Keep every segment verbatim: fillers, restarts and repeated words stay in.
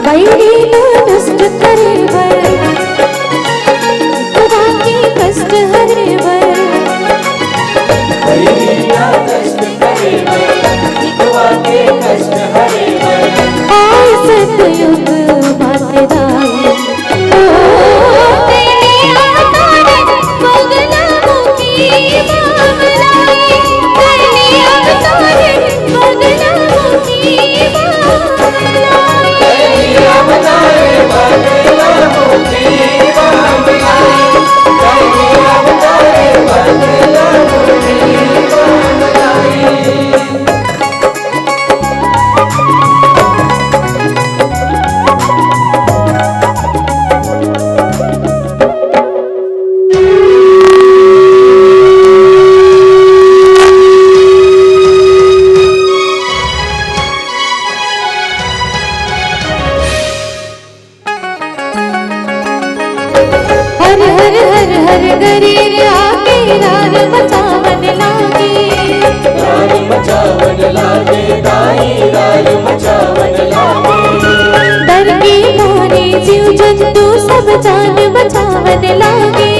बैरी ला नष्ट करे बर, दुखवा के कष्ट हरे बर। बैरी ला नष्ट करे बर, दुखवा के कष्ट हरे बर। आय सतयुग मात दाई, ओ तेरे अवतार पगला मुखी बाबलाई, तेरे अवतार पगला मुखी हर हर हर हर गरीर आके रार मचावन लागे। रार मचावन लागे, दाई रार मचावन लागे। डर के मारे जीव जंतु सब जान बचावन लागे।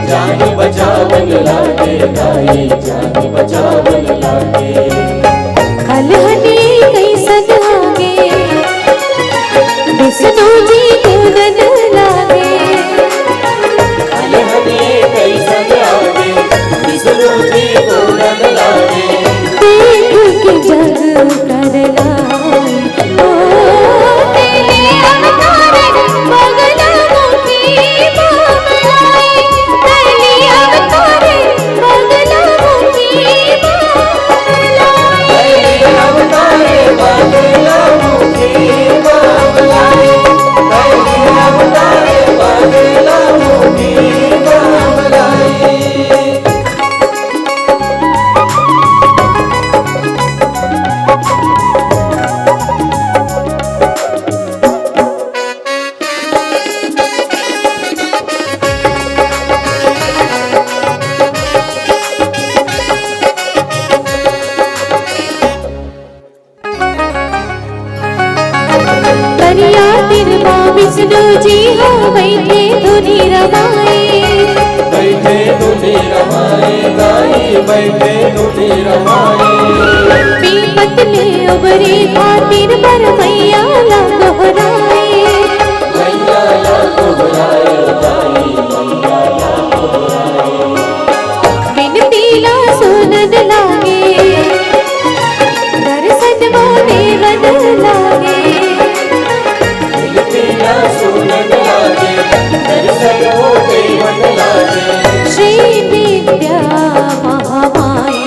जान बचावन लागे, दाई जान बचावन लागे। अलहनी कइसन आगे, विष्णु जी तोरन लागे। अलहनी कइसन आगे, विष्णु जी तोरन लागे। देख के जग करलाई, ओ तेरे अवतार पगला मुखी बाबलाई, तेरे अवतार पगला मुखी बाबलाई। करिया तीर मा विष्णु जी हो, बइठे धुनी रमाए। बइठे धुनी रमाए, दाई बइठे धुनी रमाए। बिपत ले उबरे खातिर बर मइया ला गोहराए। मइया ला गोहराए, दाई मइया ला गोहराए। बिनती ला सुनन लागे, दर्शन वो देवन लागे। बिनती ला सुनन लागे, दर्शन वो देवन लागे। श्री विद्या महामाई।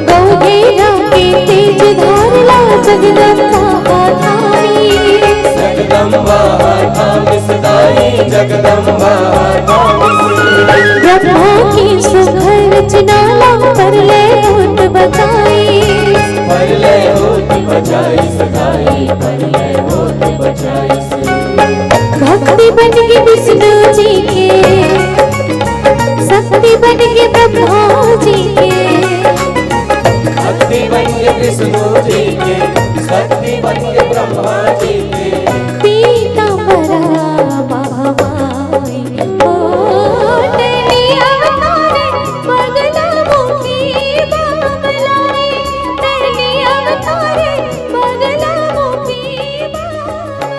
गौघेरा के तेज धार ला जगदम्बा थामी। जगदम्बा थामी सदाई, जगदम्बा थामी। ब्रह्मा के सुघर रचना ला परलय होत बचाई। परलय होत बचाई सदाई, परलय होत बचाई। भक्ति बन के विष्णु जी के, शक्ति बन के ब्रह्मा जी के। शक्ति बन के विष्णु जी के, शक्ति बन के ब्रह्मा जी के। पीतांबरा महामाई, ओ नैनी अवतारे बगलामुखी बाबलाई, नैनी अवतारे बगलामुखी बाबलाई।